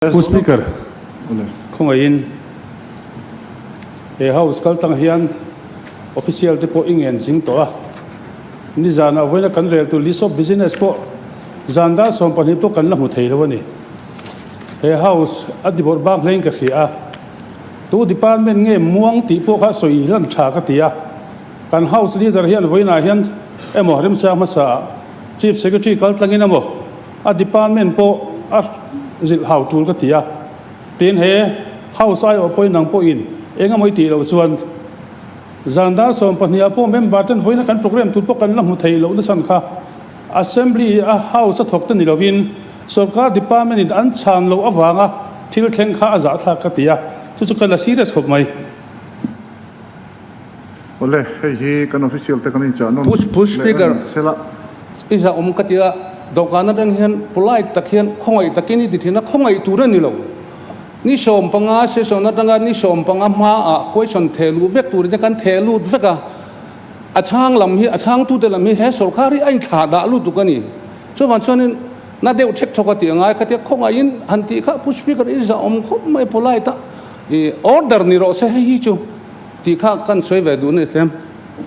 Pu Speaker, khawngaihin he House kal tang hian official te pawh i ngen zing tawh a. Nizanah vawiina kan rel tur list of business pawh zan dar 12 pawh kan la hmu thei lo a ni. He House a dibawrh bak hlein ka hria a, tu department nge muang tih pawh kha sawi lan tha ka ti a. Kan House leader hian vawiinah hian emaw remchang hmasa ah Chief Secretary kal tlangin emaw A department pawh a zilh hau tul ka ti a, tin he House aiawh pawhin nang pawhin eng emaw i tih loh chuan zan dar 12 ah pawh member ten vawiina kan program tur pawh kan la hmu thei loh nasan kha Assembly a House a thawk te ni lovin sorkar department in an chhan loh avanga thil thleng kha a zahthlak ka ti a, chu chu ka la serious khawp mai. Awle, hei hi kan official te kan inchah nawn Pu leh Speaker, reng sela. I zah awm ka ti a, dawhkan atang hian polite tak hian khawngaih takin i ti thin a, khawngaih tur a ni lo. Ni 15 session atanga ni 15 hmaah question theh luh vek turin kan theh lut vek a, a chhang lam hi, a chhangtute lam hi he sorkar hi a inthlah dah lutuk a ni. Chuvang chuanin na deuh thek thawk a tih a ngai ka ti a, khawngaihin han tih kha Pu Speaker i zah awm khawp mai polite a, i order ni rawh se hei hi chu. Tih kha kan sawi ve duh a ni tlem.